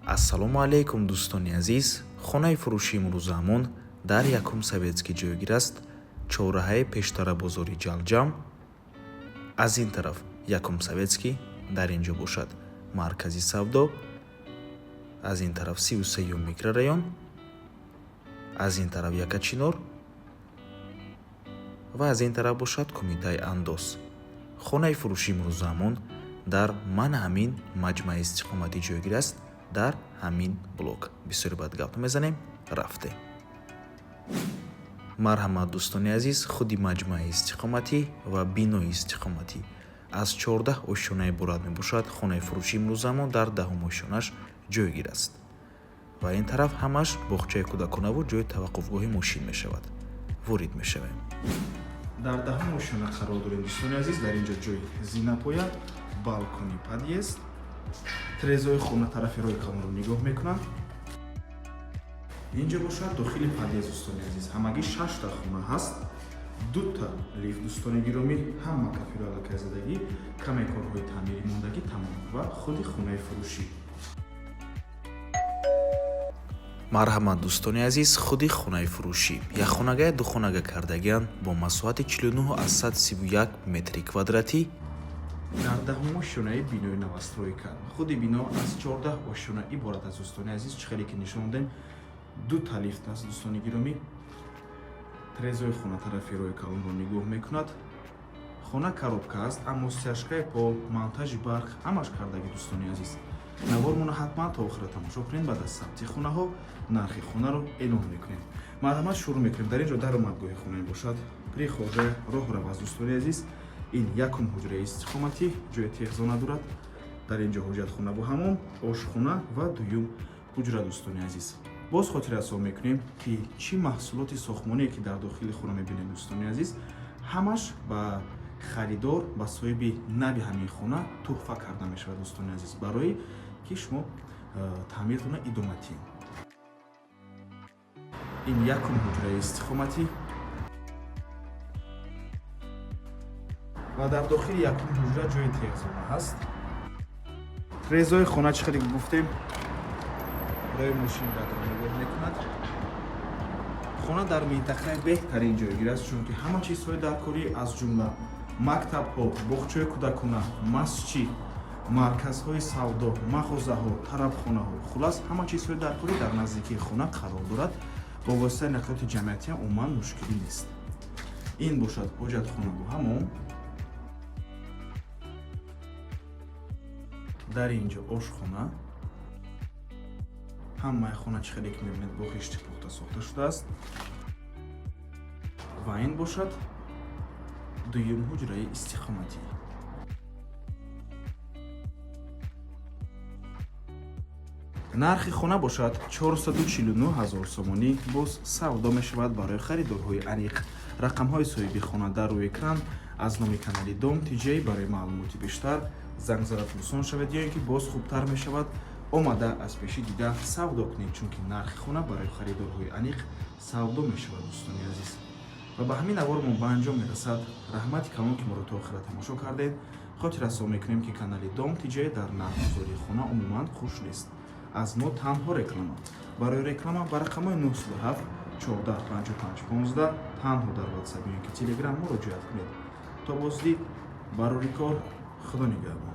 Ассалому алайкум, дӯстони азиз. Хонаи фурӯшии имрӯзаамон дар якум Советский ҷойгир аст, чорраҳаи пештара бозори Ҷалҷам. Аз ин тараф якум Советский, дар ин ҷо бошад маркази савдо, аз ин тараф 33-юм микрорайон, аз ин тараф Якачинор ва аз ин тараф бошад кумитаи андоз. Хонаи фурӯшии имрӯзаамон дар мана ҳамин маҷмӯаи истиқоматӣ ҷойгир аст, дар ҳамин блок. Бисёре баъд гап мезанем, рафтем. Марҳамат, дӯстони азиз, худи маҷмӯаи истиқоматӣ ва бинои истиқоматӣ аз 14 ошёна иборат мебошад. Хонаи фурӯшии имрӯзаамон дар 10-ум ошёнаш ҷойгир аст ва ин тараф ҳамаш боғчаи кӯдаконаву ҷои таваққуфгоҳи мошин мешавад. Ворид мешавем. Дар 10-ум ошёна қарор дорем, дӯстони азиз. Дар ин ҷо ҷои зинапоя, балкони подъезд, трезои хона тарафи роҳи калонро нигоҳ мекунанд. Ин ҷо бошад дохили подъезд, дӯстони азиз. Ҳамагӣ шашта хона ҳаст, дута лифт, дӯстони гиромӣ. Ҳама кафелу аллакай задагӣ, каме корҳои таъмирӣ мондагӣ, тамом, ва худи хонаи фурӯшӣ. Марҳамат, дӯстони азиз, худи хонаи фурӯшӣ якхонагая духонага кардагианд бо масоҳати 49,31 метри квадратӣ. Дар 10-ум ошёнаи бинои новостройка. Худи бино аз 14 ошёна иборат аст, дӯстони азиз. Чӣ хеле ки нишон додем, дута лифт аст, дӯстони гиромӣ. Трезои хона тарафи роҳи калонро нигоҳ мекунад. Хона коробка аст, аммо стяжкаи пол, монтажи барқ ҳамаш кардагӣ, дӯстони азиз. Навормонро ҳатман то охира тамошо кунед. Баъд аз сабти хонаҳо нархи хонаро эълон мекунем. Марҳамат, шурӯъ мекунем. Дар ин ҷо даромадгоҳи хона бошад, прихожая, роҳрав аст, дӯстони азиз. Ин якум ҳуҷраи истиқоматӣ, ҷои техзона дорад. Дар ин ҷо ҳоҷатхона бо ҳамом, ошхона ва дуюм ҳуҷра, дӯстони азиз. Боз хотиррасон мекунем, ки чӣ маҳсулоти сохтмоние ки дар дохили хона мебинед, дӯстони азиз, ҳамаш ба харидор, ба соҳиби нави ҳамин хона туҳфа карда мешавад, дӯстони азиз, барои ки шумо таъмиртонро идома диҳед. Ин якум ҳуҷраи истиқоматӣ ва дар дохили якум ҳуҷра ҷои техзона ҳаст. Трезои хона, чӣ хеле гуфтем, рои мошинрадро нигоҳ мекунад. Хона дар минтақаи беҳтарин ҷойгир аст, чунки ҳама чизҳои даркорӣ, аз ҷумла мактабҳо, боғчаҳои кӯдакона, масҷид, марказҳои савдо, мағозаҳо, тарабхонаҳо, хуллас, ҳама чизҳои даркорӣ дар наздикии хона қарор дорад. Бо воситаи нақлиёти ҷамъиятиам умуман мушкилӣ нест. Ин бошад ҳоҷатхона бо ҳамом. Дар ин ҷо ошхона. Ҳамаи хона, чӣ хеле ки мебинед, бо хишти пухта сохта шудааст. Ва ин бошад дуюм ҳуҷраи истиқоматӣ. Нархи хона бошад 449 ҳазор сомонӣ, боз савдо мешавад. Барои харидорҳои аниқ рақамҳои соҳиби хона дар рӯи экран. Аз номи канали Дом Тиҷей барои маълумоти бештар занг зада пурсон шавед ё ин ки боз хубтар мешавад омада аз пешӣ дида савдо кунед, чунки нархи хона барои харидорҳои аниқ савдо мешавад, дӯстони азиз. Ва ба ҳамин навормон ба анҷом мерасад. Раҳмати калон, ки моро то охира тамошо кардед. Хотиррасон мекунем, ки канали Дом Тиҷей дар нархгузории хона умуман хуш нест. Аз мо танҳо реклама. Барои реклама ба рақамҳои 907 14 55 15 танҳо дар WhatsApp ё ин ки Telegram муроҷиат кунед. То боздид, барори кор, Худо нигаҳбон.